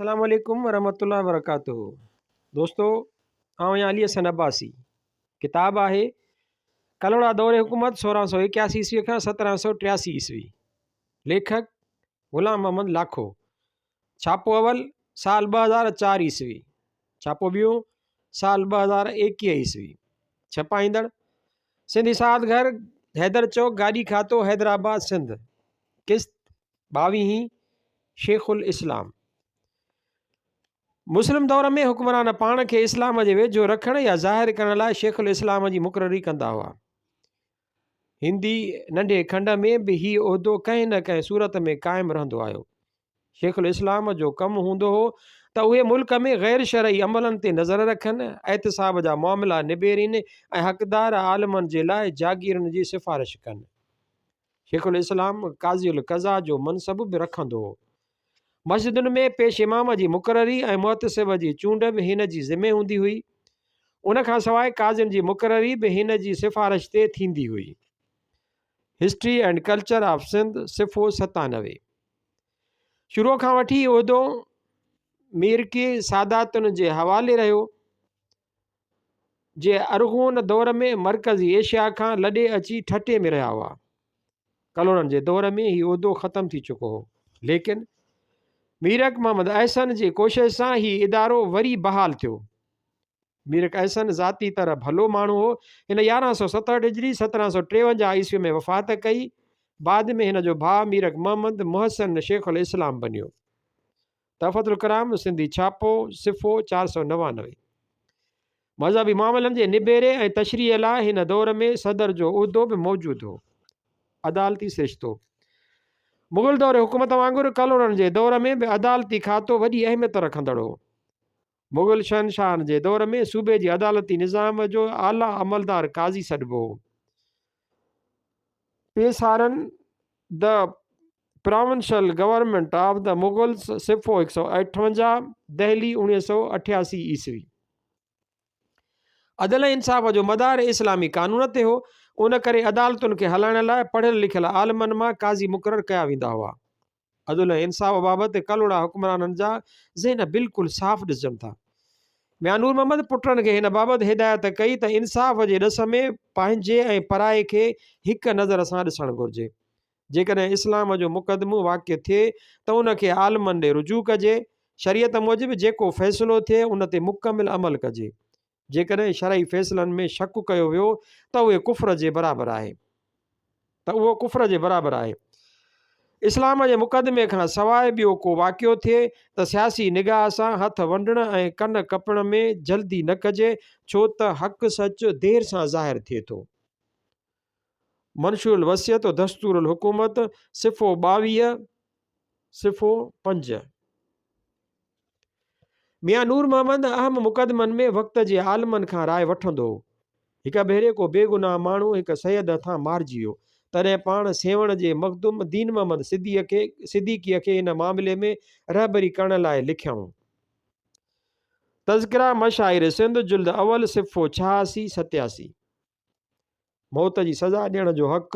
السلام عليڪم ورحمة الله وبرڪاته دوستو آئون آهيان علي حسن عباسي ڪتاب آهي ڪلهوڙا دور حڪومت 1681 عيسوي کان 1783 عيسوي ليکڪ غلام محمد لاکو ڇاپو اول سال 2004 عيسوي ڇاپو ٻيون سال 2021 عيسوي ڇپائيندڙ سنڌي ساعت گهر حيدر چوڪ گاڏي کاتو حيدرآباد سنڌ قسط ٻاويهين شيخ الاسلام مسلم دور ۾ حڪمران پاڻ کي اسلام جي ويجهو رکڻ يا ظاهر ڪرڻ لاء شيخ الاسلام جي مقرري ڪندا هئا. هندي ننڍي کنڊ ۾ به هي عهدو ڪنهن نه ڪنهن صورت ۾ قائم رهندو آيو. شيخ الاسلام جو ڪم هوندو هو ته اهي ملڪ ۾ غير شرعي عملن تي نظر رکن، احتساب جا معاملا نبيرين ۽ حقدار عالمن جي لاء جاگيرن جي سفارش ڪن. شيخ الاسلام قاضي القضا جو منصب به رکندو هو. مسجدن ۾ پيش امام جي مقرري ۽ محتسب جي چونڊ به هن جي ذمي هوندي هئي. ان کان سواء قاضين جي مقرري به هن جي سفارش تي ٿيندي هئي. History and culture of Sindh صفحو 97. شروع کان وٺي عهدو ميرڪي ساداتن جي حوالي رهيو. جي ارغون دور ۾ مرڪزي ايشيا کان لڏي اچي ٺٽي ۾ رهيا هئا. ڪلهوڙن جي دور ۾ هي عهدو ختم ٿي چڪو هو. ليڪن ميرڪ محمد احسن جي ڪوشش سان هي ادارو وري بحال ٿيو. ميرڪ احسن ذاتي طرح ڀلو ماڻهو هو. هن 1167 هجري 1753 عيسوي ۾ وفات ڪئي. بعد ۾ هن جو ڀاء ميرڪ محمد محسن شيخ الاسلام بنيو. تحفة الڪرام، سنڌي ڇاپو، صفحو 499. مذهبي معاملن جي نبيري ۽ تشريح لاء هن دور ۾ صدر جو عهدو به موجود هو. عدالتي سرشتو، مغل دور حڪومت وانگر ڪلهوڙن جي دور ۾ به عدالتي کاتو وڏي اهميت رکندڙ هو. مغل شهنشاهن جي دور ۾ صوبي جي عدالتي نظام جو اعليٰ عملدار قاضي سڏبو هو. پيسارن the provincial government of the Mughals صفحو 158، Delhi 1988 عيسوي. عدل ۽ انصاف جو مدار اسلامي قانون تي هو، ان ڪري عدالتن کي هلائڻ لاء پڙهيل لکيل عالمن مان قاضي مقرر ڪيا ويندا هئا. عدل ۽ انصاف بابت ڪلهوڙا حڪمرانن جا ذهن بلڪل صاف ڏسجن ٿا. ميان نور محمد پٽن کي هن بابت هدايت ڪئي ته انصاف جي ڏس ۾ پنهنجي ۽ پرائي کي هڪ نظر سان ڏسڻ گهرجي. جيڪڏهن اسلام جو مقدمو واقع ٿئي ته ان کي عالمن ڏي رجوع ڪجي، شريعت موجب جيڪو فيصلو ٿئي ان تي مڪمل عمل ڪجي. جيڪڏهن شرعي فيصلن ۾ شڪ ڪيو ويو ته اهي ڪفر جي برابر آهي ته اهو ڪفر جي برابر آهي. اسلام جي مقدمي کان سواء ٻيو ڪو واقعو ٿئي ته سياسي نگاهه سان هٿ ونڊڻ ۽ ڪن ڪپڻ ۾ جلدي نه ڪجي ڇو ته حق سچ دير سان ظاهر ٿئي ٿو. منشور الوصيت و دستور الحڪومت صفحو 22 صفحو 5. ميان نور محمد اهم مقدمن ۾ وقت جي عالمن کان راء وٺندو هو. هڪ ڀيري ڪو بيگناهه ماڻهو هڪ سيد هٿان مارجي ويو، تڏهن پاڻ سيوهڻ جي مخدوم دين محمد صديقيء کي ان معاملي ۾ رهبري ڪرڻ لاء لکيائون. تذڪره مشاهير سنڌ جلد اول صفحو 86، 87. موت جي سزا ڏيڻ جو حق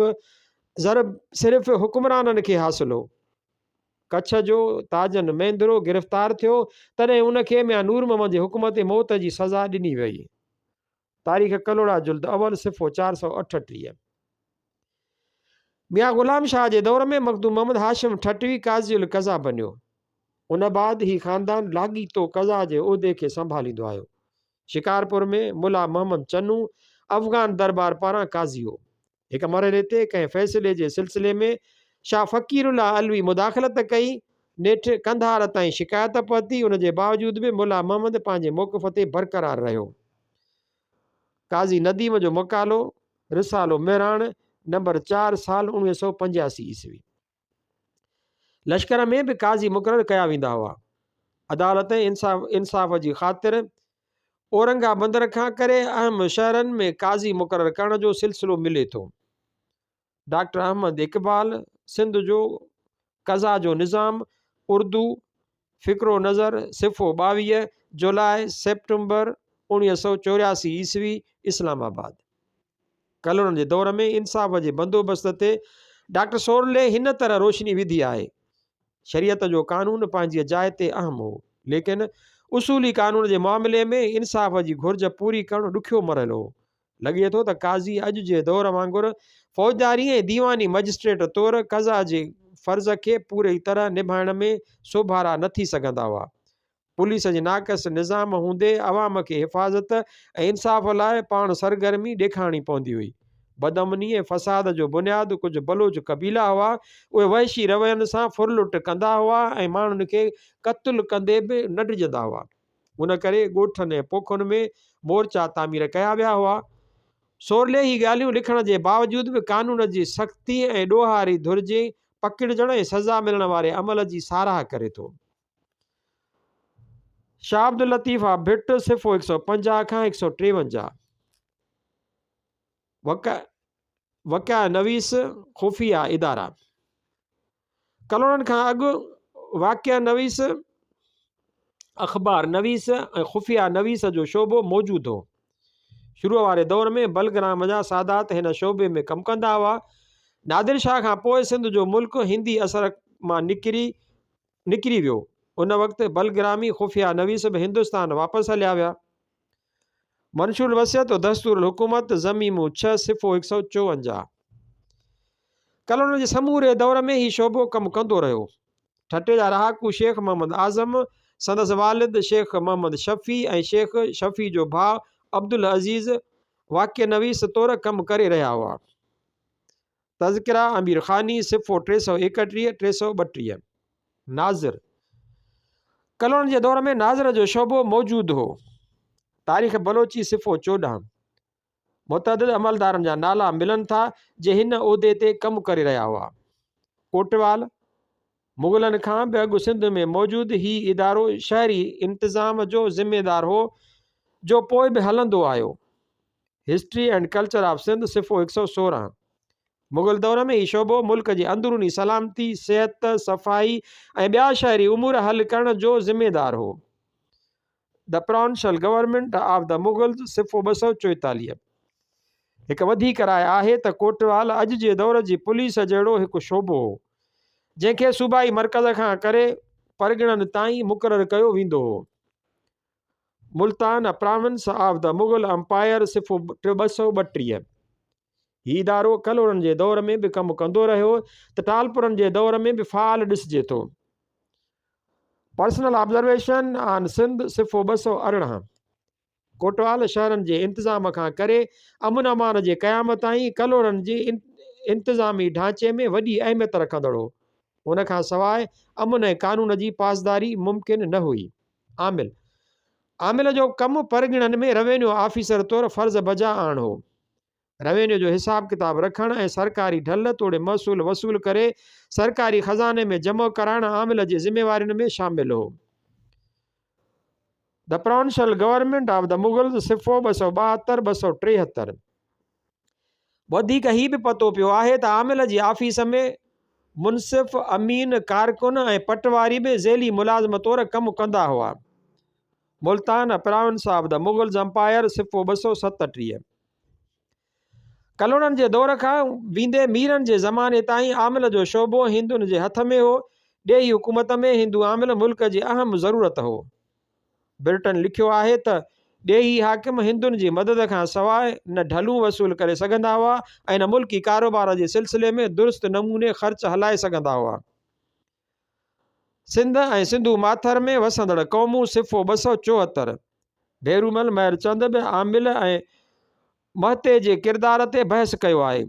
ضرب صرف حڪمرانن کي حاصل هو. ڪڇ جو تاجن مينڌرو گرفتار ٿيو، تڏهن ان کي ميان نور محمد جي حڪم تي موت جي سزا ڏني ويئي. تاريخ ڪلهوڙا جلد اول صفحو 438. ميان غلام شاهه جي دور ۾ مخدوم محمد هاشم ٺٽوي قاضي القضا بنيو. ان بعد هي خاندان لاڳيتو قضا جي عهدي کي سنڀاليندو آيو. شڪارپور ۾ ملا محمد چنو افغان دربار پاران قاضي هو. هڪ مرحلي تي ڪنهن فيصلي جي سلسلي ۾ شاهه فقير الله علوي مداخلت ڪئي، نيٺ قنڌار تائين شڪايت پهتي، ان جي باوجود به ملا محمد پنهنجي موقف تي برقرار رهيو. قاضي نديم جو مقالو، رسالو مهراڻ، نمبر چار، سال 1985 عيسوي. لشڪر ۾ به قاضي مقرر ڪيا ويندا هئا. عدالت ۽ انصاف جي خاطر اورنگا بندر کان ڪري اهم شهرن ۾ قاضي مقرر ڪرڻ جو سلسلو ملي ٿو. ڊاڪٽر احمد اقبال سنڌ جو قضا جو نظام، اردو، فڪر و نظر، صفحو 22، جولاء، سيپٽمبر 1984 عيسوي، اسلام آباد. ڪلهوڙن جي دور ۾ انصاف جي بندوبست تي ڊاڪٽر سورلي هن طرح روشني وڌي آهي، شريعت جو قانون پنهنجيء جاء تي اهم هو. ليڪن اصولي قانون جي معاملي ۾ انصاف جي گهرج پوري ڪرڻ ڏکيو مرحلو هو. لڳي ٿو ته قاضي اڄ جي دور وانگر فوجداري ۽ ديواني مئجسٽريٽ طور قضا جي فرض کي پوري طرح نڀائڻ ۾ سوڀارا نه ٿي سگهندا هئا. پوليس جي ناقص نظام هوندي عوام کي حفاظت ۽ انصاف لاء پاڻ سرگرمي ڏيکارڻي پوندي هئي. بدامني ۽ فساد جو بنياد ڪجهه بلوچ قبيلا هئا، اهي وحشي روين سان ڦرلٽ ڪندا هئا ۽ ماڻهن کي قتل ڪندي به نه ڊڄندا هئا. ان ڪري ڳوٺن ۽ پوکن ۾ مورچا تعمير ڪيا ويا هئا. سورلي هي ڳالهيون لکڻ جي باوجود به قانون جي سختي ۽ ڏوهاري ڌر جي پڪڙجڻ ۽ سزا ملڻ واري عمل جي ساراهه ڪري ٿو. شاهه عبداللطيف آء ڀٽ، صفحو 150 کان 153. وقايع نويس خفيه ادارا. ڪلهوڙن کان اڳ واقعه نويس، اخبار نويس ۽ خفيه نويس جو شعبو موجود هو. شروع واري دور ۾ بلگرام جا سادات هن شعبي ۾ ڪم ڪندا هئا. نادر شاهه کان پوء سنڌ جو ملڪ هندي اثر مان نڪري نڪري ويو. ان وقت بلگرامي خفيه نويس به هندستان واپس هليا ويا. منشور الوصيت و دستور الحڪومت، ضميمو ڇهه، صفحو 154. ڪلهوڙن جي سموري دور ۾ هي شعبو ڪم ڪندو رهيو. ٺٽي جا رهاڪو شيخ محمد اعظم، سندس والد شيخ محمد شفيع ۽ شيخ شفيع جو ڀاء عبدالعزيز واقع نويس طور ڪم ڪري رهيا هئا. تذڪره امير خاني، صفحو 331، 332. ناظر، ڪلهوڙن جي دور ۾ ناظر جو شعبو موجود هو. تاريخ بلوچي، صفحو 14. متعدد عملدارن جا نالا ملن ٿا، جي هن عهدي تي ڪم ڪري رهيا هئا. ڪوٽوال، مغلن کان به اڳ سنڌ ۾ موجود هي ادارو شهري انتظام جو ذميدار هو، جو پوء به هلندو آيو. History and culture of Sindh, صفحو 116. مغل دور ۾ هي شعبو ملڪ جي اندروني سلامتي، صحت، صفائي ۽ ٻيا شهري امور حل ڪرڻ جو ذميدار هو. The provincial government of the Mughals, صفحو 244. هڪ وڌيڪ راء آهي ته ڪوٽوال اڄ جي دور جي پوليس جهڙو هڪ شعبو هو، جنهن کي صوبائي مرڪز کان ڪري پرڳڻن تائين مقرر ڪيو ويندو هو. Multan, a province of the Mughal empire, صفحو 232. هي ادارو ڪلهوڙن جي دور ۾ به ڪم ڪندو رهيو ته ٽالپرن جي دور ۾ به فعال ڏسجي ٿو. پرسنل آبزرويشن آن سنڌ، صفحو 218. ڪوٽوال شهرن جي انتظام کان ڪري امن امان جي قيام تائين ڪلهوڙن جي انتظامي ڍانچي ۾ وڏي اهميت رکندڙ هو. ان کان سواء امن ۽ قانون جي پاسداري ممڪن نه هئي. عامل، عامل جو ڪم پرڳڻن ۾ روينيو آفيسر طور فرض بجا آڻڻ هو. روينيو جو حساب ڪتاب رکڻ ۽ سرڪاري ڍل توڙي محصول وصول ڪري سرڪاري خزاني ۾ جمع ڪرائڻ عامل جي ذميوارين ۾ شامل هو. The Provincial Government of the Mughals صفحو 272، 273. وڌيڪ هي به پتو پيو آهي ته عامل جي آفيس ۾ منصف، امين، ڪارڪن ۽ پٽواري به ذيلي ملازم طور ڪم ڪندا هئا. Multan, a province of the Mughals empire, صفحو 237. ڪلهوڙن جي دور کان ويندي ميرن جي زماني تائين عامل جو شعبو هندن جي هٿ ۾ هو. ڏيهي حڪومت ۾ هندو عامل ملڪ جي اهم ضرورت هو. برٽن لکيو آهي ته ڏيهي حاڪم هندن جي مدد کان سواء نه ڍلون وصول ڪري سگهندا هئا ۽ نه ملڪي ڪاروبار جي سلسلي ۾ درست نموني خرچ هلائي سگهندا هئا. سنڌ ۽ سنڌو ماٿر ۾ وسندڙ قومون صفحو 274. ڀيرومل مهرچند به عامل ۽ مهتي جي ڪردار تي بحث ڪيو آهي.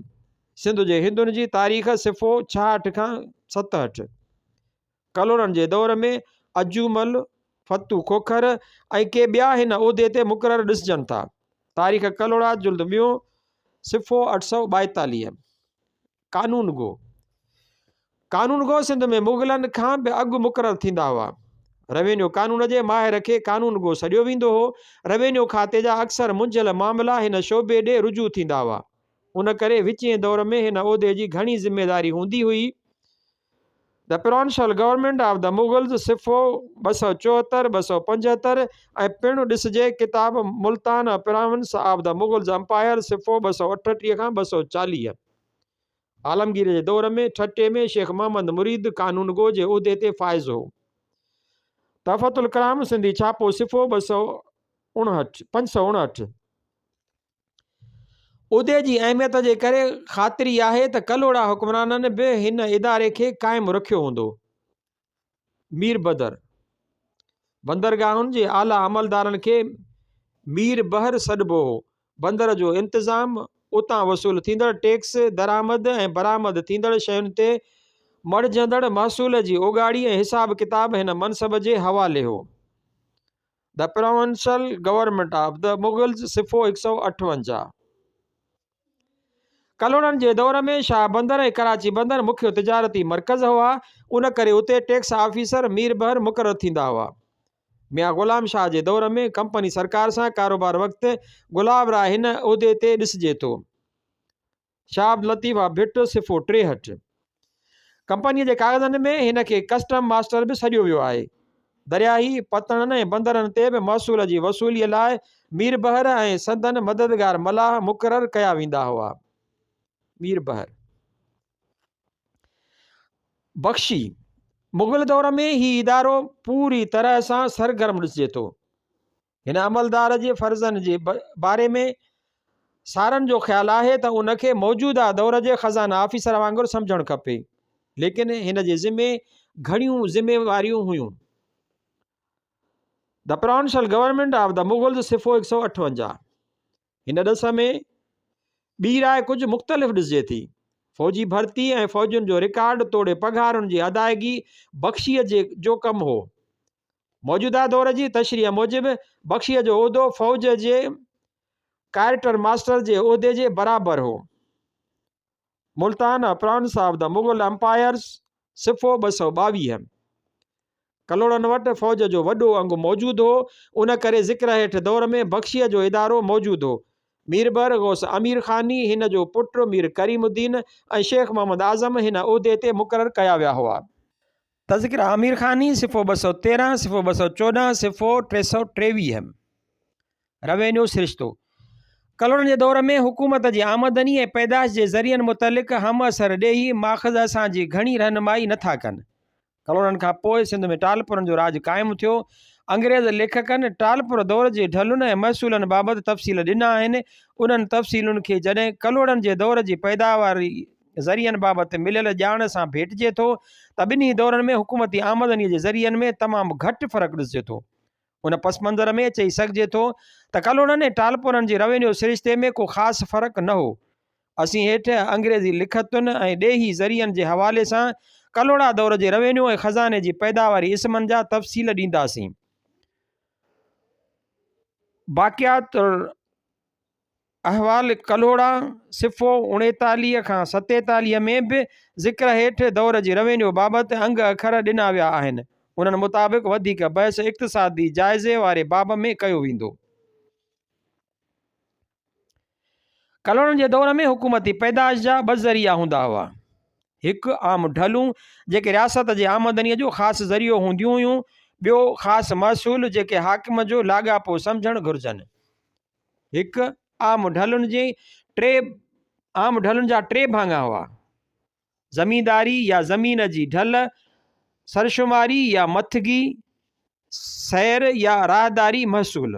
سنڌ جي هندن جي تاريخ صفحو 66 کان 67. ڪلهوڙن جي دور ۾ اجومل، فتو کوکر ۽ ڪي ٻيا هن عهدي تي مقرر ڏسجن ٿا. تاريخ ڪلهوڙا جلد ٻيون، صفحو 842. قانون گو، قانون گو سنڌ ۾ مغلن کان به اڳ مقرر ٿيندا هئا. روينيو قانون جي ماهر کي قانون گو سڏيو ويندو هو. روينيو کاتي جا اڪثر منجهيل معاملا هن شعبي ڏي رجوع ٿيندا هئا. ان ڪري وچئين دور ۾ هن عهدي جي گهڻي ذميواري هوندي هئي. The Provincial Government of the Mughals صفحو 274، 275 ۽ پڻ ڏسجي ڪتاب Multan a Province of the Mughals Empire صفحو 238 کان 240. عالمگير جي دور ۾ ٺٽي ۾ شيخ محمد مريد قانون گو جي عهدي تي فائز هو. تحفة الڪرام سنڌي ڇاپو صفحو 259، 559. عهدي جي اهميت جي ڪري خاطري آهي ته ڪلهوڙا حڪمرانن به هن اداري کي قائم رکيو هوندو. مير بدر، بندرگاهن جي اعليٰ عملدارن کي مير بحر سڏبو هو. بندر جو انتظام، اتان وصول ٿيندڙ ٽيڪس، درآمد ۽ برآمد ٿيندڙ شين تي مڙهجندڙ محصول جي اوڳاڙي ۽ حساب ڪتاب هن منصب جي حوالي هو. The Provincial Government of the Mughals صفحو 158. ڪلهوڙن جي دور ۾ شاهه بندر ۽ ڪراچي بندر مکيه تجارتي مرڪز هئا، ان ڪري اتي ٽيڪس آفيسر ميربحر مقرر ٿيندا هئا. ميان غلام شاهه جي دور ۾ ڪمپني سرڪار سان ڪاروبار وقت گلاب راء هن عهدي تي ڏسجي ٿو. شاهه عبداللطيف آف ڀٽ، صفحو 63. ڪمپنيء جي ڪاغذن ۾ هن کي ڪسٽم ماسٽر به سڏيو ويو آهي. درياهي پتڻن ۽ بندرن تي به محصول جي وصوليء لاء ميربحر ۽ سندن مددگار ملاح مقرر ڪيا ويندا هئا. ميربحر بخشي، مغل دور ۾ هي ادارو پوري طرح سان سرگرم ڏسجي ٿو. هن عملدار جي فرضن جي باري ۾ سارن جو خيال آهي ته ان کي موجوده دور جي خزانه آفيسر وانگر سمجهڻ کپي، ليڪن هن جي ذمي گهڻيون ذميواريون هيون. The Provincial Government of the Mughals صفحو 158. هن ڏس ۾ ٻي راء ڪجهه مختلف ڏسجي ٿي. فوجي ڀرتي ۽ فوجين جو رڪارڊ توڙي پگهارن جي ادائگي بخشيء جي جو ڪم هو. موجوده دور جي تشريح موجب بخشيء جو عهدو فوج جي ڪارٽر ماسٽر جي عهدي جي برابر هو. Multan, a Province of the Mughal Empires, صفحو 222. ڪلهوڙن وٽ فوج جو وڏو انگ موجود هو، ان ڪري ذڪر هيٺ دور ۾ بخشيء جو ادارو موجود هو. ميربر غوث امير خاني، هن جو پٽ مير ڪريم الدين ۽ شيخ محمد اعظم هن عهدي تي مقرر ڪيا ويا هئا. تذڪره امير خاني، صفحو 213، صفحو 214، صفحو 323. روينيو سرشتو، ڪلهوڙن جي دور ۾ حڪومت جي آمدني ۽ پيدائش جي ذريعن متعلق همعصر ڏيهي ماخذ اسان جي گهڻي رهنمائي نه ٿا ڪن. ڪلهوڙن کان پوء سنڌ ۾ ٽالپرن جو راڄ قائم ٿيو. انگريز ليکڪن ٽالپر دور جي ڍلن ۽ محصولن بابت تفصيل ڏنا آهن. انهن تفصيلن کي جڏهن ڪلهوڙن جي دور جي پيداواري ذريعن بابت مليل ڄاڻ سان ڀيٽجي ٿو ته ٻنهي دورن ۾ حڪومتي آمدني جي ذريعن ۾ تمام گهٽ فرق ڏسجي ٿو. ان پس منظر ۾ چئي سگهجي ٿو ته ڪلهوڙن ۽ ٽالپرن جي روينيو سرشتي ۾ ڪو خاص فرق نه هو. اسين هيٺ انگريزي لکتن ۽ ڏيهي ذريعن جي حوالي سان ڪلهوڙا دور جي روينيو ۽ خزاني جي پيداواري اسمن جا تفصيل ڏينداسين. باقيات احوال ڪلهوڙا، صفحو 39 کان 47 ۾ به ذڪر هيٺ دور جي روينيو بابت انگ اکر ڏنا ويا آهن. انهن مطابق وڌيڪ بحث اقتصادي جائزي واري باب ۾ ڪيو ويندو. ڪلهوڙن جي دور ۾ حڪومتي پيدائش جا ٻه ذريعا هوندا هئا. هڪ عام ڍلون، جيڪي رياست جي آمدنيء جو خاص ذريعو هونديون هيون، ٻيو خاص محصول، جيڪي حاڪم جو لاڳاپو سمجهڻ گهرجن. هڪ عام ڍلن جي ٽي عام ڍلن جا ٽي ڀاڱا هئا. زمينداري يا زمين جي ڍل، سرشماري يا مٿگي، سير يا راهداري محصول.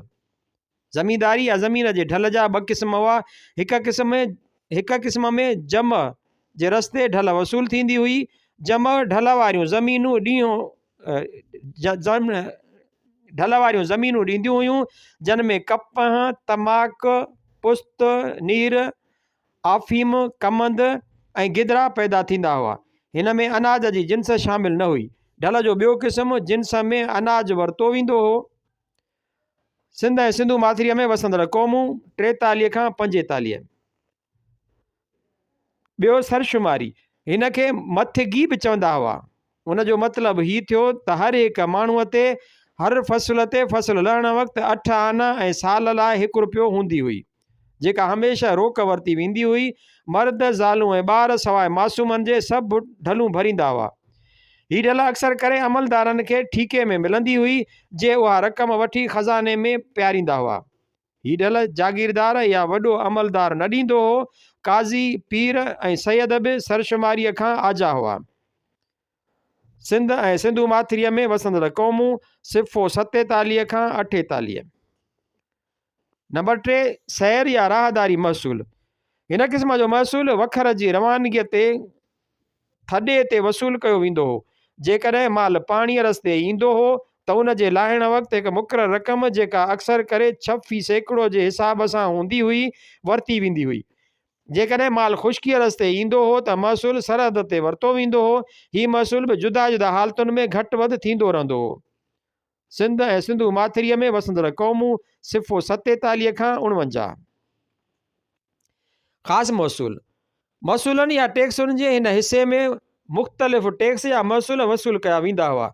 زمينداري يا زمين جي ڍل جا ٻه قسم هئا. هڪ قسم هڪ قسم ۾ جمع جي رستي ڍل وصول ٿيندي هئي. جمع ڍل واريون زمينون ڏينهون ڍل واريون زمينون ڏينديون هيون، جن ۾ ڪپهه، تماڪ، پست، نير، آفيم، ڪمند ۽ گدرا پيدا ٿيندا هئا. هن ۾ اناج جي جنس شامل نه هئي. ڍل جو ٻيو قسم جنس ۾ اناج ورتو ويندو هو. سنڌ ۽ سنڌو ماٿريء ۾ وسندڙ قومون، 43 کان 45. ٻيو سرشماري، هن کي مٿگي به چوندا هئا. ان جو مطلب هي ٿيو ته هر هڪ ماڻهوء تي هر فصل تي فصل لهڻ وقت اٺ آنا ۽ سال لاء هڪ رپيو هوندي هئي، جيڪا هميشه روڪ ورتي ويندي هئي. مرد، زالون ۽ ٻار سواء معصومن جي سڀ ڍلون ڀريندا هئا. هي ڍل اڪثر ڪري عملدارن کي ٺيڪي ۾ ملندي هئي، جي اها رقم وٺي خزاني ۾ پياريندا هئا. هي ڍل جاگيردار يا وڏو عملدار نه ڏيندو هو. قاضي، پير ۽ سيد به سرشماريء کان آجا هئا. سنڌ ۽ سنڌو ماٿريء ۾ وسندڙ قومون، صفحو 47 کان 48. نمبر 3، سير يا راهداري محصول، هن قسم جو محصول وکر جي روانگيء تي ٿڏي تي وصول ڪيو ويندو هو. جيڪڏهن مال پاڻيء رستي ايندو هو ته ان جي لاهڻ وقت هڪ مقرر رقم، جيڪا اڪثر ڪري ڇهه في سيڪڙو جي حساب سان هوندي هئي، ورتي ويندي هئي. جيڪڏهن مال خشڪيء رستي ايندو هو ته محصول سرحد تي ورتو ويندو هو. هي محصول به جدا جدا حالتن ۾ گهٽ وڌ ٿيندو رهندو هو. سنڌ ۽ سنڌو ماٿريء ۾ وسندڙ قومون، صفحو 47 کان 49. خاص محصول، محصولن يا ٽيڪسن جي هن حصي ۾ مختلف ٽيڪس يا محصول وصول ڪيا ويندا هئا.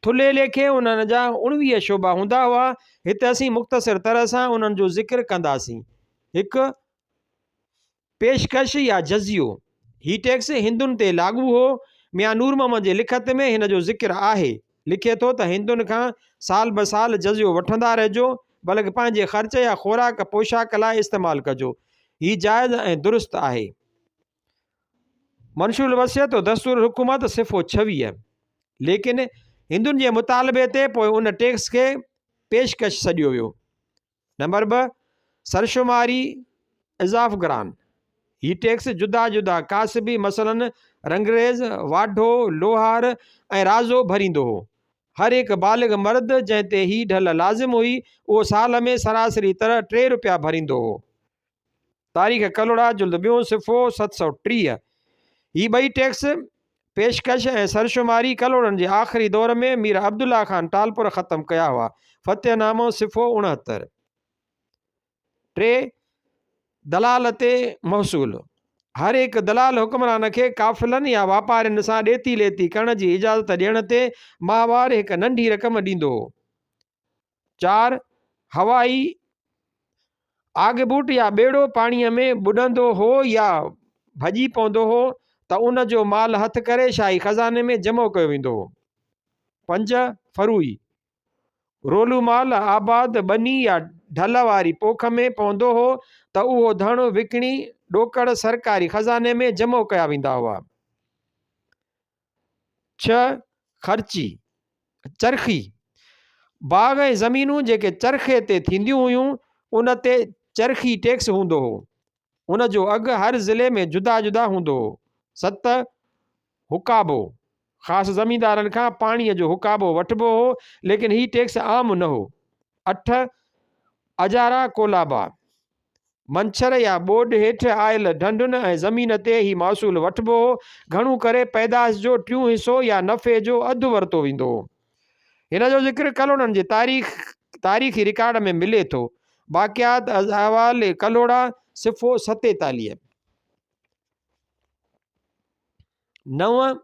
ٿلهي ليکي انهن جا 19 شعبا هوندا هئا. هت اسين مختصر طرح سان انهن جو ذڪر ڪنداسين. هڪ. پيشڪش يا جزيو، هي ٽيڪس هندن تي لاڳو هو. ميان نور محمد جي لکت ۾ هن جو ذڪر آهي. لکي ٿو ته هندن کان سال بسال جزيو وٺندا رهجو، بلڪ پنهنجي خرچ يا خوراڪ پوشاڪ لاء استعمال ڪجو. هي جائز ۽ درست آهي. منشور الوصيت و دستور الحڪومت صفحو 26. ليڪن هندن جي مطالبي تي پوء ان ٽيڪس کي پيشڪش سڏيو ويو. نمبر 2، سرشماري اضاف گران، هي ٽيڪس جدا جدا ڪاسبي مثلاً رنگريز، واڍو، لوهار ۽ رازو ڀريندو هو. هر هڪ بالغ مرد جنهن تي هي ڍل لازم هئي، اهو سال ۾ سراسري طرح ٽي روپيا ڀريندو هو. تاريخ ڪلهوڙا جلد ٻيون صفحو 730. هي ٻئي ٽيڪس، پيشڪش ۽ سرشماري ڪلهوڙن جي آخري دور ۾ مير عبدالله خان ٽالپر ختم ڪيا هئا. فتح نامو صفحو 69. 3، دلال تي محصول، هر هڪ دلال حڪمران کي قافلن يا واپارين سان ڏيتي ليتي ڪرڻ جي اجازت ڏيڻ تي ماهوار هڪ ننڍي رقم ڏيندو هو. 4، هوائي آگبوٽ يا ٻيڙو پاڻيء ۾ ٻڏندو هو يا ڀڄي پوندو هو ته ان جو مال هٿ ڪري شاهي خزاني ۾ جمع ڪيو ويندو هو. 5، فروعي رولو مال آباد ٻني يا ڍل واري پوک ۾ پوندو هو ته اهو ڌڻ وڪڻي ڏوڪڙ سرڪاري خزاني ۾ جمع ڪيا ويندا هئا. 6، خرچي، چرخي، باغ ۽ زمينون جيڪي چرخي تي ٿينديون هيون، ان تي چرخي ٽيڪس هوندو هو. ان جو اگهه هر ضلعي ۾ جدا جدا هوندو هو. 7، حڪابو، خاص زميندارن کان پاڻيء جو حڪابو وٺبو هو، ليڪن هي ٽيڪس عام نه هو. 8، اجارا ڪولابا، منڇر يا ٻوڏ هيٺ آيل ڍنڍن ۽ زمين تي هي محصول وٺبو هو. گهڻو ڪري پيدائش جو ٽيون حصو يا نفعي جو اڌ ورتو ويندو هو. هن جو ذڪر ڪلهوڙن جي تاريخ تاريخي رڪارڊ ۾ ملي ٿو. باقيات از احوال ڪلهوڙا، صفحو 47. 9،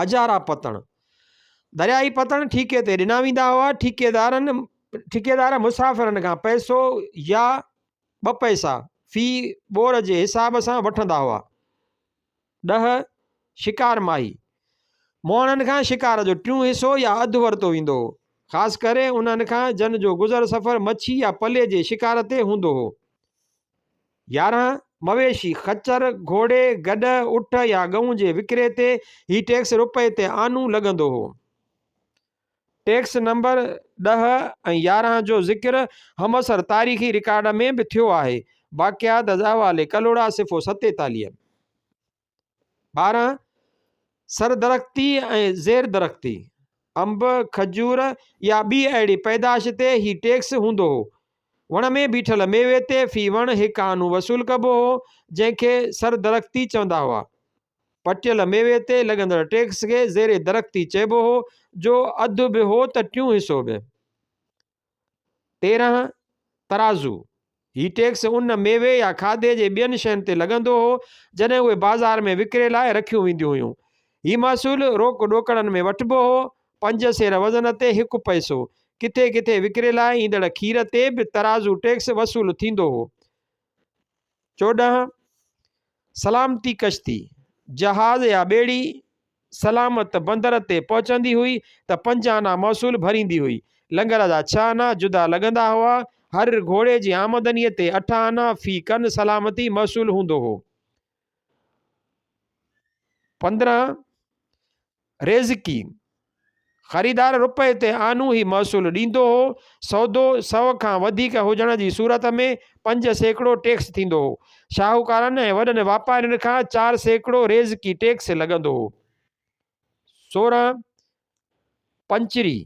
اجارا پتڻ، دريائي پتڻ ٺيڪي تي ڏنا ويندا هئا. ٺيڪيدارن ٺيڪيدار مسافرن کان پئسو يا ٻه پئسا في ٻور جي حساب سان وٺندا هئا. 10، شڪار ماهي، مهاڻن کان شڪار جو ٽيون حصو يا اڌ ورتو ويندو هو. خاص ڪري انهن کان جن جو گذر سفر مڇي يا پلي جي شڪار تي هوندو هو. 11، مويشي، خچر، گهوڙي، گڏهه، اٺ يا ڳئون جي وڪري تي هي ٽيڪس رپئي تي آنو لڳندو هو. ٽيڪس نمبر 10 ۽ 11 جو ذڪر همعصر تاريخي رڪارڊ ۾ به ٿيو آهي. باقيات از احوال ڪلهوڙا صفحو 47. 12، سر درختي ۽ زير درختي، انب، کجور يا ٻي اهڙي پيدائش تي هي ٽيڪس هوندو هو. وڻ ۾ بيٺل ميوي تي في وڻ هڪ آنو وصول ڪبو هو، جنهن کي سر درختي چوندا هئا. پٽيل ميوي تي لڳندڙ ٽيڪس کي زير درختي چئبو هو، جو اڌ به هو ته ٽيون حصو به. 13، ترازو، هي ٽيڪس ان ميوي يا کاڌي جي ٻين شين تي لڳندو هو، جڏهن اهي بازار ۾ وڪري لاء رکيون وينديون هيون. هي محصول روڪ ڏوڪڙن ۾ وٺبو هو، پنج سير وزن تي هڪ پئسو. ڪٿي ڪٿي وڪري لاء ايندڙ کير تي به ترازو ٽيڪس وصول ٿيندو هو. 14، سلامتي ڪشتي، جهاز يا ٻيڙي، سلامت بندر تي پهچندي هئي ته پنج آنا محصول ڀريندي هئي. لنگر جا ڇهه آنا جدا لڳندا هئا. هر گهوڙي جي آمدنيء تي اٺ آنا في ڪن سلامتي محصول هوندو هو. 15. ريزڪي، خريدار رپئي تي آنو هي محصول ڏيندو هو. سودو سئو کان وڌيڪ هجڻ جي صورت ۾ 5% ٽيڪس ٿيندو هو. شاهوڪارن ۽ وڏن واپارين کان 4% ريزڪي ٽيڪس لڳندو هو. 16 پنچري،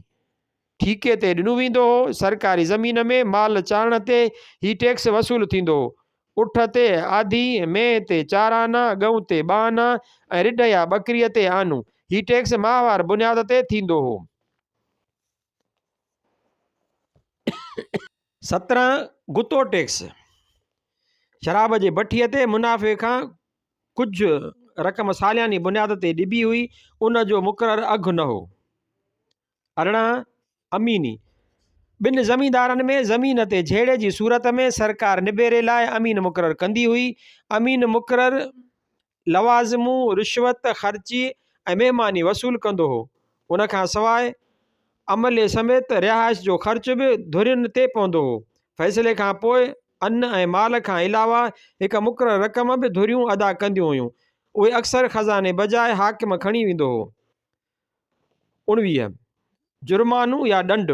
ٺيڪي تي ڏنو ويندو هو. سرڪاري زمين ۾ مال چارڻ تي هي ٽيڪس وصول ٿيندو هو. اٺ تي آڌي، مينهن تي چار آنا، ڳئون تي ٻه آنا ۽ رڍ يا ٻڪريء تي آنو. هي ٽيڪس ماهوار بنياد تي ٿيندو هو. 17 گتو ٽيڪس، شراب جي بٺيء تي منافعي کان ڪجهه رقم سالياني بنياد تي ڏبي هئي، ان جو مقرر اگهه نه هو. 18، اميني، ٻن زميندارن ۾ زمين تي جهيڙي جي صورت ۾ سرڪار نبيري لاء امين مقرر ڪندي هئي. امين مقرر لوازمو، رشوت، خرچي ۽ مهماني وصول ڪندو هو. ان کان سواء عملي سميت رهائش جو خرچ به ڌرين تي پوندو هو. فيصلي کان پوء ان ۽ مال کان علاوه هڪ مقرر رقم به ڌريون ادا ڪنديون هيون. اهي اڪثر خزاني بجاء حاڪم کڻي ويندو هو. 19، جرمانو يا ڏنڊ،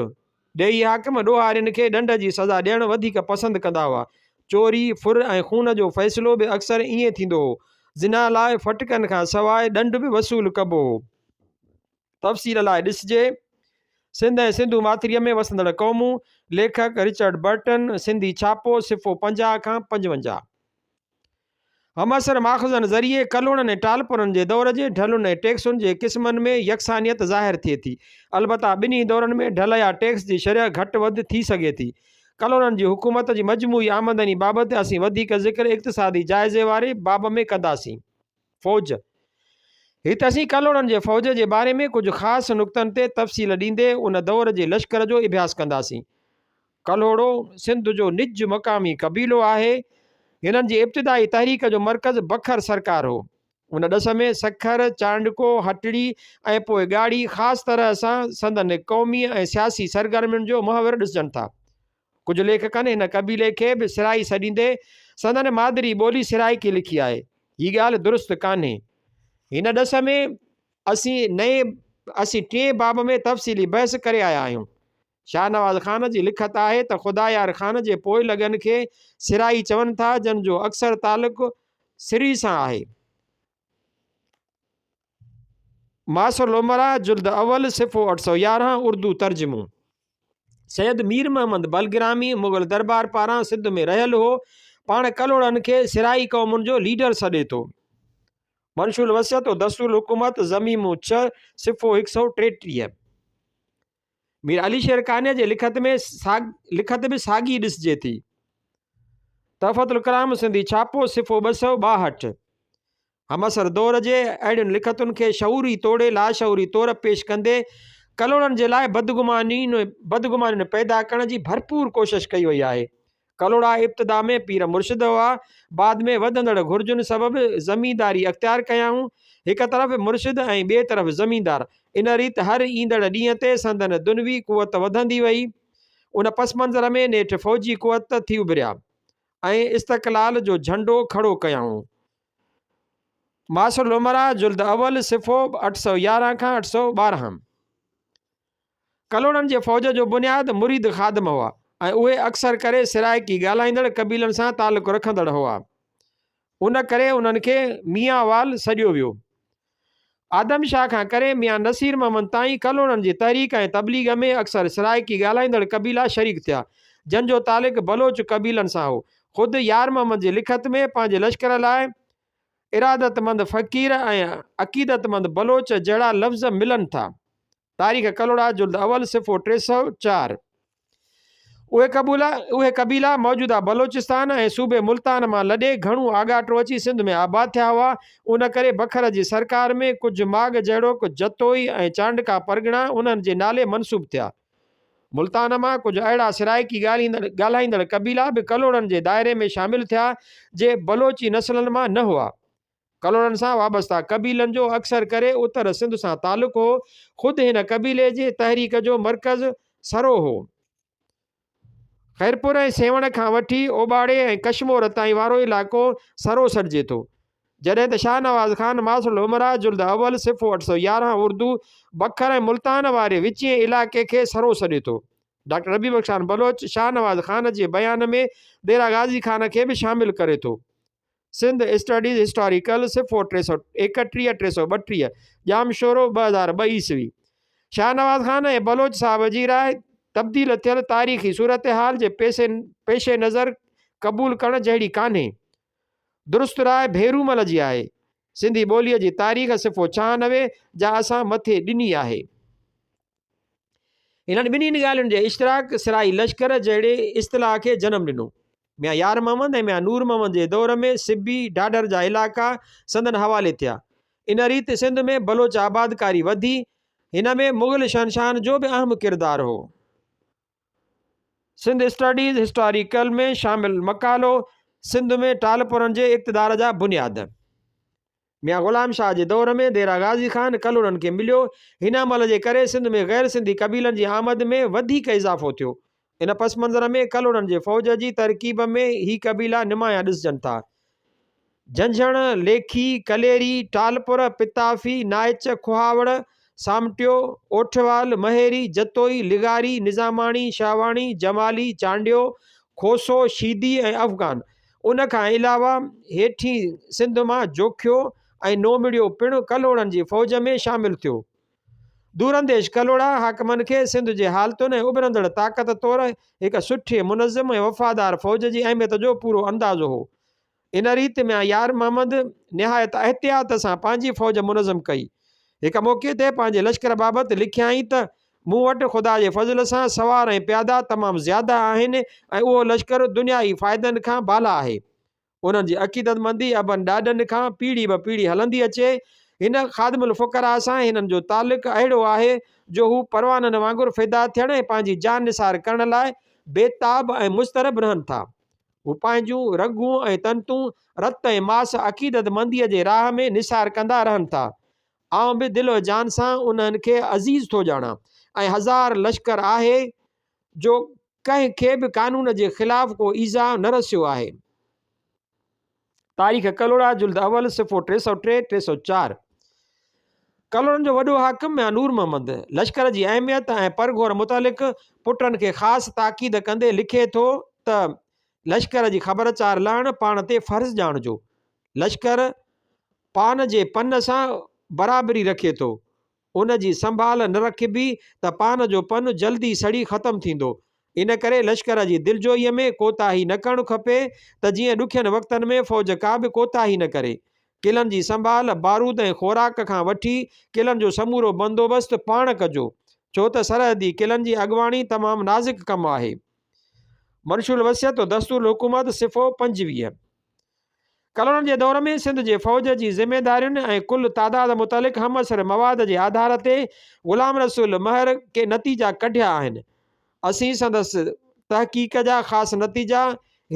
ڏيهي حاڪم ڏوهارين کي ڏنڊ جي سزا ڏيڻ وڌيڪ پسند ڪندا هئا. چوري، ڦر ۽ خون جو فيصلو به اڪثر ائين ٿيندو هو. زنا لاء ڦٽڪن کان سواء ڏنڊ به وصول ڪبو هو. تفصيل لاء ڏسجي، سنڌ ۽ سنڌو ماٿريء ۾ وسندڙ قومون، ليکڪ، رچرڊ برٽن، سنڌي ڇاپو، صفحو 50 کان 55. همعصر ماخذن ذريعي ڪلهوڙن ۽ ٽالپرن جي دور جي ڍلن ۽ ٽيڪسن جي قسمن ۾ يڪسانيت ظاهر ٿئي ٿي. البته ٻنهي دورن ۾ ڍل يا ٽيڪس جي شرح گهٽ وڌ ٿي سگهي ٿي. ڪلهوڙن جي حڪومت جي مجموعي آمدني بابت اسين وڌيڪ ذڪر اقتصادي جائزي واري باب ۾ ڪنداسين. فوج، هت اسين ڪلهوڙن جي فوج جي باري ۾ ڪجهه خاص نقطن تي تفصيل ڏيندي ان دور جي لشڪر جو اڀياس ڪنداسين. ڪلهوڙو سنڌ جو نج مقامي قبيلو آهي. هنن جي ابتدائي تحريڪ جو مرڪز بکر سرڪار هو. ان ڏس ۾ سکر، چانڊڪو، هٽڙي ۽ پوء ڳاڙهي خاص طرح سان سندن قومي ۽ سياسي سرگرمين جو محور ڏسجن ٿا. ڪجهه ليکڪن هن قبيلي کي به سرائي سڏيندي سندن مادري ٻولي سرائيڪي لکي آهي. هي ڳالهه درست ڪانهي. هن ڏس ۾ اسين نئين اسين ٽئين باب ۾ تفصيلي بحث ڪري آيا آهيون. شاهنواز خان جي لکت آهي ته خدايار خان جي پوئلڳن کي سرائي چون ٿا جن جو اڪثر تعلق سري سان آهي. ماثر الامراء جلد اول صفحو 811 اردو ترجمو. سيد مير محمد بلگرامي مغل دربار پاران سنڌ ۾ رهيل هو. پاڻ ڪلهوڙن کي سرائي قومن جو ليڊر سڏي ٿو. منشور الوصيت و دستور الحڪومت ضميمو 6 صفحو 133. مير علي شير قانع جي لکت ۾ لکت به ساڳي ڏسجي ٿي. تحفة الڪرام سنڌي ڇاپو صفحو 262. همعصر دور جي اهڙين لکتن کي شعوري توڙي لاشعوري طور پيش ڪندي ڪلهوڙن جي لاء بدگمانين پيدا ڪرڻ جي ڀرپور ڪوشش ڪئي وئي آهي. ڪلهوڙا ابتدا ۾ پير مرشد هئا، بعد ۾ وڌندڙ گهرجن سبب زمينداري اختيار ڪيائون. هڪ طرف مرشد ۽ ٻئي طرف زميندار، ان ريت هر ايندڙ ڏينهن تي سندن دنوي قوت وڌندي وئي. ان پس منظر ۾ نيٺ فوجي قوت ٿي اڀريا ۽ استقلال جو جهنڊو کڙو ڪيائون. ماثر الامراء جلد اول صفحو 811 کان 812. ڪلهوڙن جي فوج جو بنياد مريد خادم هئا ۽ اهي اڪثر ڪري سرائيڪي ڳالهائيندڙ قبيلن سان تعلق رکندڙ هئا. ان ڪري انهن کي ميان وال سڏيو ويو. آدم شاهه کان ڪري ميان نصير محمد تائين ڪلهوڙن جي تحريڪ ۽ تبليغ ۾ اڪثر سرائيڪي ڳالهائيندڙ قبيلا شريڪ ٿيا، جن جو تعلق بلوچ قبيلن سان هو. خود يار محمد جي لکت ۾ پنهنجي لشڪر لاء ارادتمند فقير ۽ عقيدتمند بلوچ جهڙا لفظ ملن ٿا. تاريخ ڪلهوڙا جلد اول صفحو 304. اهي قبولا اهي قبيلا موجوده بلوچستان ۽ صوبي ملتان مان لڏي گهڻو آڳاٽو اچي سنڌ ۾ آباد ٿيا هئا، ان ڪري بکر جي سرڪار ۾ ڪجهه ماڳ جهڙوڪ جتوئي ۽ چانڊڪا پرڳڻا انهن جي نالي منسوب ٿيا. ملتان مان ڪجهه اهڙا سرائيڪي ڳالهائيندڙ قبيلا به ڪلهوڙن جي دائري ۾ شامل ٿيا، جي بلوچي نسلن مان نه هئا. ڪلهوڙن سان وابسته قبيلن جو اڪثر ڪري اتر سنڌ سان تعلق هو. خود هن قبيلي جي تحريڪ جو مرڪز سرو هو. خيرپور ۽ سيوهڻ کان وٺي اوٻاڙي ۽ ڪشمور تائين وارو علائقو سرو سڏجي ٿو. جڏهن ته شاهنواز خان ماثر الامراء جلد اول صفحو 811 اردو بکر ۽ ملتان واري وچين علائقي کي سرو سڏي ٿو. ڊاڪٽر ربي بخش خان بلوچ شاهنواز خان جي بيان ۾ ديرا غازي خان کي به شامل ڪري ٿو. سنڌ اسٽڊيز هسٽاريڪل صفحو 331، 332، ڄامشورو، 2002 عيسوي. شاهنواز خان ۽ بلوچ صاحب جي راء تبديل ٿيل تاريخي صورتحال جي پيش نظر قبول ڪرڻ جهڙي ڪانهي. درست راء ڀيرومل جي آهي. سنڌي ٻوليء جي تاريخ صفحو 96 جا اسان مٿي ڏني آهي. انهن ٻنهين ڳالهين جي اشتراڪ سرائي لشڪر جهڙي اصطلاح کي جنم ڏنو. ميان يار محمد ۽ ميان نور محمد جي دور ۾ سبي، ڍاڍر جا علائقا سندن حوالي ٿيا. ان ريت سنڌ ۾ بلوچ آبادڪاري وڌي. هن ۾ مغل شهنشاهن جو به اهم ڪردار هو. سنڌ اسٽڊيز هسٽاريڪل ۾ شامل مقالو سنڌ ۾ ٽالپرن جي اقتدار جا بنياد ميان غلام شاهه جي دور ۾ ديرا غازي خان ڪلهوڙن کي مليو. هن عمل جي ڪري سنڌ ۾ غير سنڌي قبيلن جي آمد ۾ وڌيڪ اضافو ٿيو. ان پس منظر ۾ ڪلهوڙن جي فوج جي ترڪيب ۾ هي قبيلا نمايان ڏسجن ٿا. جهنجهڻ، ليکي، ڪليري، ٽالپر، پتافي، نائچ، کهاوڙ، سامٽيو، اوٺوال، مهيري، جتوئي، لغاري، نظاماڻي، شاهواڻي، جمالي، چانڊيو، کوسو، شيدي ۽ افغان. ان کان علاوه هيٺين سنڌ مان جوکيو ۽ نومڙيو پڻ ڪلهوڙن جي فوج ۾ شامل ٿيو. دورانديش ڪلهوڙا حاڪمن کي سنڌ جي حالتن ۽ اڀرندڙ طاقت طور هڪ سٺي، منظم ۽ وفادار فوج جي اهميت جو پورو اندازو هو. ان ريت ميان يار محمد نهايت احتياط سان پنهنجي فوج منظم ڪئي. هڪ موقعي تي پنهنجي لشڪر بابت لکيائين ته، مون وٽ خدا جي فضل سان سوار ۽ پيادا تمام زياده آهن ۽ اهو لشڪر دنيائي فائدن کان بالا آهي. انهن جي عقيدتمندي ابن ڏاڏن کان پيڙهي به پيڙهي هلندي اچي. هن خادم الفقراء سان هنن جو تعلق اهڙو آهي جو هو پروانن وانگر فدا ٿيڻ ۽ پنهنجي جان نثار ڪرڻ لاء بيتاب ۽ مضطرب رهن ٿا. هو پنهنجون رڳون ۽ تنتون، رت ۽ ماس عقيدتمنديء جي راهه ۾ نثار ڪندا رهن ٿا. آئون به دل و جان سان انهن کي عزيز ٿو ڄاڻان ۽ هزار لشڪر آهي جو ڪنهن کي به قانون جي خلاف ڪو ايذاء نه رسيو آهي. تاريخ ڪلهوڙا جلد اول صفحو 303، 304. ڪلهوڙن جو وڏو حاڪم ميان نور محمد لشڪر جي اهميت ۽ پرگهور متعلق پٽن کي خاص تاڪيد ڪندي لکي ٿو ته لشڪر جي خبر چار لهڻ پاڻ تي فرض ڄاڻجو. لشڪر پان جي پن سان برابري رکي ٿو. ان جي سنڀال نه رکبي ته پان جو پن جلدي سڙي ختم ٿيندو. ان ڪري لشڪر جي دلجوئيء ۾ ڪوتاهي نه ڪرڻ کپي ته جيئن ڏکين وقتن ۾ فوج ڪا به ڪوتاهي نه ڪري. قلعن جي سنڀال، بارود ۽ خوراڪ کان وٺي قلعن جو سمورو بندوبست پاڻ ڪجو، ڇو ته سرحدي قلعن جي اڳواڻي تمام نازڪ ڪم آهي. منشور الوصيت و دستور الحڪومت صفحو 25. ڪلهوڙن جي دور ۾ سنڌ جي فوج جي ذميدارين ۽ ڪل تعداد متعلق همعصر مواد جي آڌار تي غلام رسول مهر ڪي نتيجا ڪڍيا آهن. اسين سندس تحقيق جا خاص نتيجا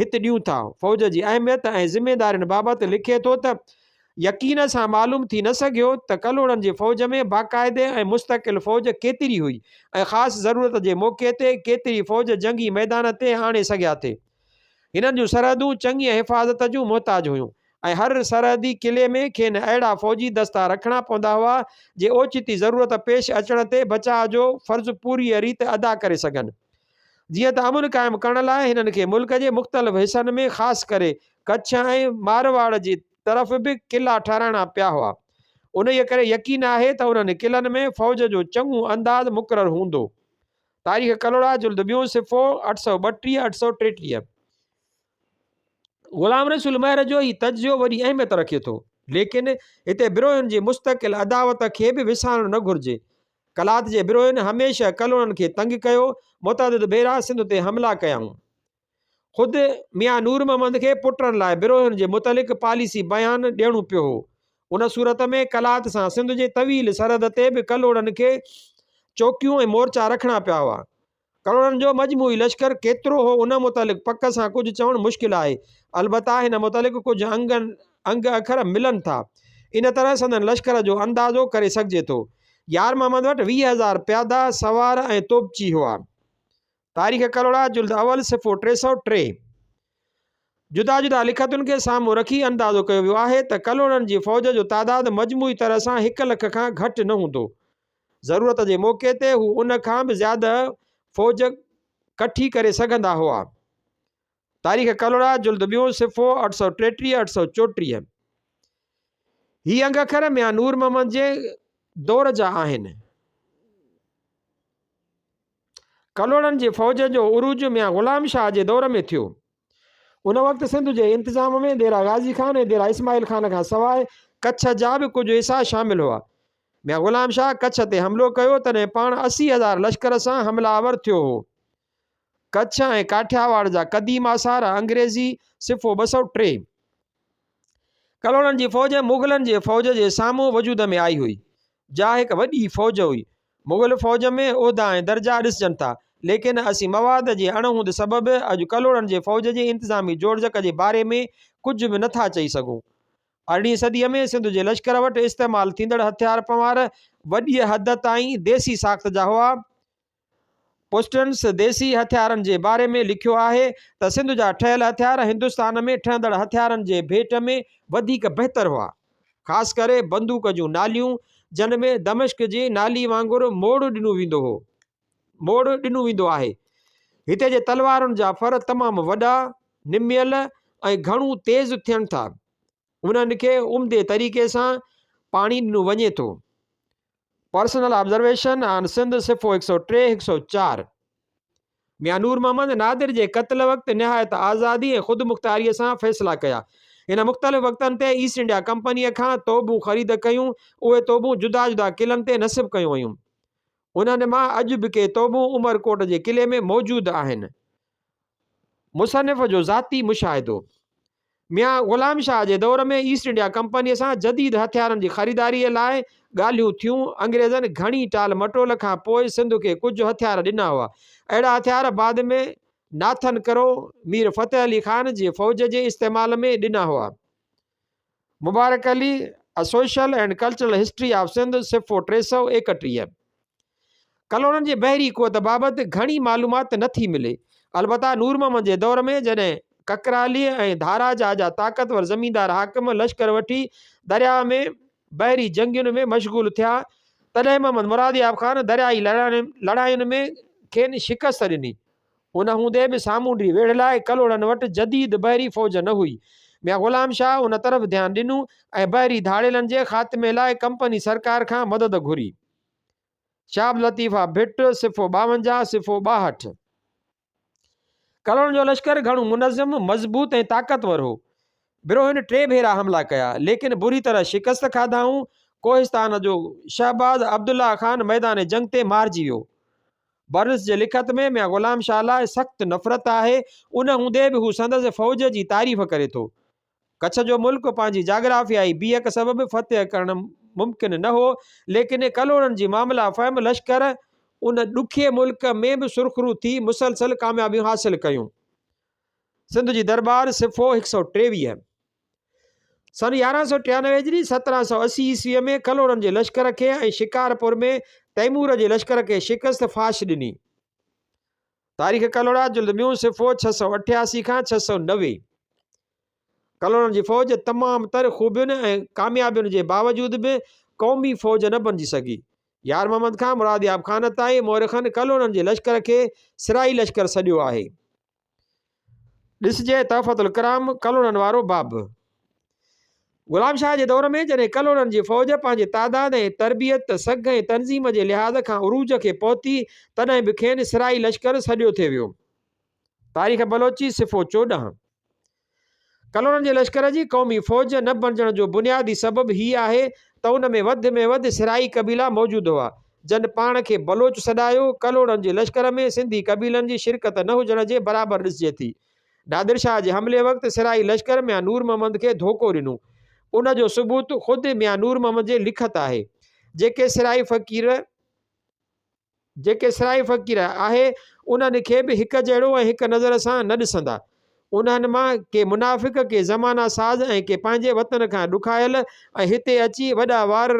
هت ڏيون ٿا. فوج جي اهميت ۽ ذميدارين بابت لکي ٿو ته، يقين سان معلوم ٿي نه سگهيو ته ڪلهوڙن جي فوج ۾ باقاعدي ۽ مستقل فوج ڪيتري هئي ۽ خاص ضرورت جي موقعي تي ڪيتري فوج جنگي ميدان تي آڻي سگهيا ٿي. هنن جون سرحدون چڱيء حفاظت جون محتاج هيون ۽ هر سرحدي قلعي ۾ کين اهڙا فوجي دستا رکڻا پوندا هئا، جي اوچتي ضرورت پيش اچڻ تي بچاء جو فرض پوريء ريت ادا ڪري سگهن. جيئن ته امن قائم ڪرڻ لاء هنن کي ملڪ جي مختلف حصن ۾ خاص ڪري ڪڇ ۽ مارواڙ جي طرف به قلعا ٺهرائڻا پيا هئا. انهيء ڪري يقين آهي ته انهن قلعن ۾ فوج جو چڱو انداز مقرر هوندو. تاريخ ڪلهوڙا جلد ٻيون صفحو 832، 833. غلام رسول مهر جو هي تجزيو وڏي اهميت رکي ٿو. ليڪن هتي بروهين جي مستقل عداوت کي به وسارڻ نه گهرجي. قلات جي بروهين هميشه ڪلهوڙن کي تنگ ڪيو، متعدد ڀيرا سنڌ تي حملا ڪيائون. خود ميان نور محمد کي پٽن لاء بروهين جي متعلق پاليسي بيان ڏيڻو پيو هو. ان صورت ۾ قلات سان سنڌ جي طويل سرحد تي به ڪلهوڙن کي چوڪيون ۽ مورچا رکڻا پيا هئا. ڪلهوڙن جو مجموعي لشڪر ڪيترو هو ان متعلق پڪ سان ڪجهه چوڻ مشڪل آهي. البته هن متعلق ڪجهه انگ اکر ملن ٿا. ان طرح سندن لشڪر جو اندازو ڪري سگهجي ٿو. يار محمد وٽ 20 هزار پيادا، سوار ۽ توبچي هئا. تاريخ ڪلهوڙا جلد اول صفحو 303. جدا جدا لکتن کي سامهون رکي اندازو ڪيو ويو آهي ته ڪلهوڙن جي فوج جو تعداد مجموعي طرح سان هڪ لک کان گهٽ نه هوندو. ضرورت جي موقعي تي هو ان کان به زياده فوج ڪٺي ڪري سگهندا هئا. تاريخ ڪلهوڙا جلد ٻيون صفحو 833 834. هي انگ اکر ميان نور محمد جي دور جا آهن. ڪلهوڙن جي فوج جو عروج ميان غلام شاهه جي دور ۾ ٿيو. ان وقت سنڌ جي انتظام ۾ ديرا غازي خان ۽ ديرا اسماعيل خان کان سواء ڪڇ جا به ڪجهه حصا شامل هئا. ميان غلام شاهه ڪڇ تي حملو ڪيو، تڏهن پاڻ 80,000 لشڪر سان حمله آور ٿيو هو. ڪڇ ۽ ڪاٺياواڙ جا قديم آثار، انگريزي، صفحو 203. ڪلهوڙن جي فوج مغلن جي فوج جي سامهون وجود ۾ آئي هئي، جا هڪ وڏي فوج هئي. مغل فوج ۾ عهدا ۽ درجا ڏسجن ٿا، ليڪن اسين مواد جي اڻهوند سبب اڄ ڪلهوڙن جي فوج جي انتظامي جوڙجڪ جي باري ۾ ڪجهه به نٿا چئي سگهون. ارڙهين صديء ۾ سنڌ جي لشڪر وٽ استعمال ٿيندڙ هٿيار پنوار وڏيء حد تائين ديسي ساخت جا هئا. پوسٽنس ديسي هٿيارن جي باري ۾ لکيو آهي ته سنڌ جا ٺهيل هٿيار هندستان ۾ ٺهندڙ هٿيارن جي ڀيٽ ۾ وڌيڪ بهتر هئا. خاص ڪري بندوق جون ناليون، جن ۾ دمشق جي نالي وانگر موڙ ڏنو ويندو هو. موڙ ڏنو ويندو آهي. هتي جي تلوارن جا ڦر تمام وڏا، نميل ۽ گهڻو تيز ٿين ٿا. انهن کي عمدي طريقي سان پاڻي ڏنو وڃي ٿو. پرسنل آبزرويشن آن سنڌ صفحو 103، 104. ميان نور محمد نادر جي قتل وقت نهايت آزادي ۽ خودمختياريء سان فيصلا ڪيا. هن مختلف وقتن تي ايسٽ انڊيا ڪمپنيء کان توبون خريد ڪيون. اهي توبون جدا جدا قلعن تي نصب ڪيون ويون. انهن مان اڄ به ڪي توبون عمرڪوٽ جي قلعي ۾ موجود آهن. مصنف جو ذاتي مشاهدو، ميان غلام شاهه جي دور ۾ ايسٽ انڊيا ڪمپنيء سان جديد هٿيارن جي خريداريء لاء ڳالهيون ٿيون. انگريزن گهڻي ٽال مٽول کان پوء سنڌ کي ڪجهه هٿيار ڏنا هئا. اهڙا هٿيار بعد ۾ ناٿن ڪرو، مير فتح علي خان جي فوج جي استعمال ۾ ڏنا هئا. Mubarak Ali, A Social and Cultural History of Sindh, صفحو 331. ڪلهوڙن جي بحري قوت بابت گهڻي معلومات نه ٿي ملي. البته نور محمد جي دور ۾ جڏهن ڪڪرالي ۽ ڌاراجا جا طاقتور زميندار حاڪم لشڪر وٺي درياء ۾ بحري جنگين ۾ مشغول ٿيا، تڏهن محمد مرادياب خان دريائي لڙاين ۾ کين شڪست ڏني. ان هوندي به سامونڊي ويڙهه لاء ڪلهوڙن وٽ جديد بحري فوج نه هئي. ميان غلام شاهه ان طرف ڌيان ڏنو ۽ بحري ڌاڙيلن جي خاتمي لاء ڪمپني سرڪار کان مدد گهري. شاهه عبداللطيف ڀٽ، صفحو 52، صفحو 62. ڪلهوڙن جو لشڪر گهڻو منظم، مضبوط ۽ طاقتور هو. بروهين ٽي ڀيرا حملا ڪيا، ليڪن بري طرح شڪست کاڌائون. ڪوهستان جو شهباز عبدالله خان ميدان جنگ تي مارجي ويو. برنس جي لکت ۾ ميان غلام شاهه لاء سخت نفرت آهي، ان هوندي به هو سندس فوج جي تعريف ڪري ٿو. ڪڇ جو ملڪ پنهنجي جاگرافيائي بيهڪ سبب فتح ڪرڻ ممڪن نه هو، ليڪن ڪلهوڙن جي معامله فهم لشڪر ان ڏکئي ملڪ ۾ به سرخرو ٿي مسلسل ڪاميابيون حاصل ڪيون. سنڌ جي درٻار، صفحو 123. سن 1193 هجري 1780 عيسويء ۾ ڪلهوڙن جي لشڪر کي ۽ شڪارپور ۾ تيمور جي لشڪر کي شڪست فاش ڏني. تاريخ ڪلهوڙا جلد ٻيون صفحو 688 کان 690. ڪلهوڙن جي فوج تمام تر خوبين ۽ ڪاميابين جي باوجود به قومي فوج نه بنجي سگهي. يار محمد کان مرادياب خان تائين مورخن ڪلهوڙن جي لشڪر کي سرائي لشڪر سڏيو آهي. ڏسجي تحفة الڪرام ڪلهوڙن وارو باب. غلام شاهه جي دور ۾ جڏهن ڪلهوڙن جي فوج پنهنجي تعداد ۽ تربيت، سگهه ۽ تنظيم جي لحاظ کان عروج کي پهتي، تڏهن به کين سرائي لشڪر سڏيو ٿي ويو. تاريخ بلوچي، صفحو 14. ڪلهوڙن جي لشڪر جي قومي فوج نه بڻجڻ جو بنيادي سبب هي آهي ته ان ۾ وڌ ۾ وڌ سرائي قبيلا موجود هئا، جن پاڻ کي بلوچ سڏايو. ڪلهوڙن جي لشڪر ۾ سنڌي قبيلن جي شرڪت نه هجڻ جي برابر ڏسجي ٿي. نادر شاهه جي حملي وقت سرائي لشڪر ميان نور محمد کي ڌوڪو ڏنو. ان جو ثبوت خود ميان نور محمد جي لکت آهي. جيڪي سرائي فقير. جيڪي سرائي فقير آهي انهن کي به هڪ جهڙو ۽ هڪ نظر سان نه ڏسندا. انهن مان ڪي منافق، ڪي زمانه ساز ۽ ڪي پنهنجي وطن کان ڏکايل ۽ هتي اچي وڏا وار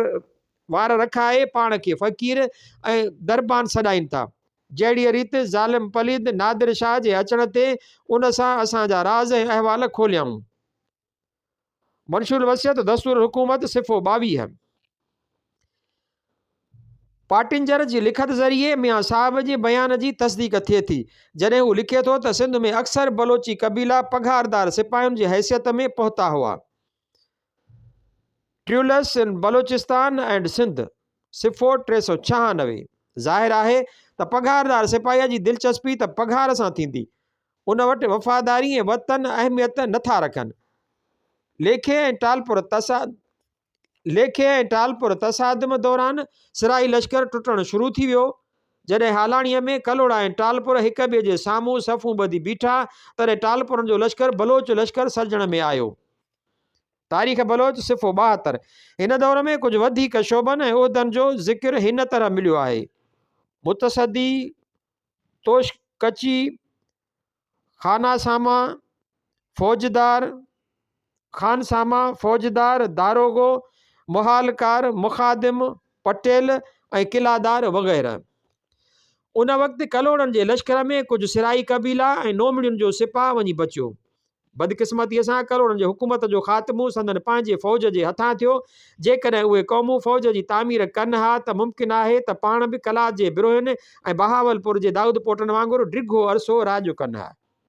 وار رکائي پاڻ کي فقير ۽ دربان سڏائين ٿا. جهڙيء ريت ظالم پليد نادر شاهه جي اچڻ تي ان سان اسان جا راز ۽ احوال کوليائون. منشور الوصيت دستور الحڪومت صفحو 22. پاٽنجر جي لکت ذريعي ميان صاحب جي بيان جي تصديق ٿئي ٿي، جڏهن هو لکي ٿو ته سنڌ ۾ اڪثر بلوچي قبيلا پگهاردار سپاهين جي حيثيت ۾ پهتا هئا. Travels in Balochistan and Sindh, صفحو 396، ظاهر آهي ته پگهاردار سپاهيء جي دلچسپي ته پگهار سان ٿيندي، ان وٽ وفاداري ۽ وطن اهميت نه ٿا رکن. ليکي ۽ ٽالپر ليکي ۽ ٽالپر تصادم دوران سرائي لشڪر ٽٽڻ شروع ٿي ويو. جڏهن هالاڻيء ۾ ڪلهوڙا ۽ ٽالپر هڪ ٻئي جي سامهون صفون ٻڌي بيٺا، تڏهن ٽالپرن جو لشڪر بلوچ لشڪر سڏجڻ ۾ آيو. تاريخ بلوچ، صفحو 72. هن دور ۾ ڪجهه وڌيڪ شعبن ۽ عهدن جو ذڪر هن طرح مليو آهي، متصدي، توشڪچي، خاناساما، فوجدار، خانساما، فوجدار، داروغو، محالڪار، مخادم، پٽيل ۽ قلعدار وغيره. ان وقت ڪلهوڙن جي لشڪر ۾ ڪجهه سرائي قبيلا ۽ نومڙين جو سپاهه وڃي بچيو. بدقسمتيء سان ڪلهوڙن جي حڪومت جو خاتمو سندن پنهنجي فوج جي هٿان ٿيو. جيڪڏهن اهي قومون فوج جي تعمير ڪن ها ته ممڪن آهي ته پاڻ به قلات جي بروهين ۽ بهاولپور جي دائود پوٽن وانگر ڊگهو عرصو راڄ ڪن ها.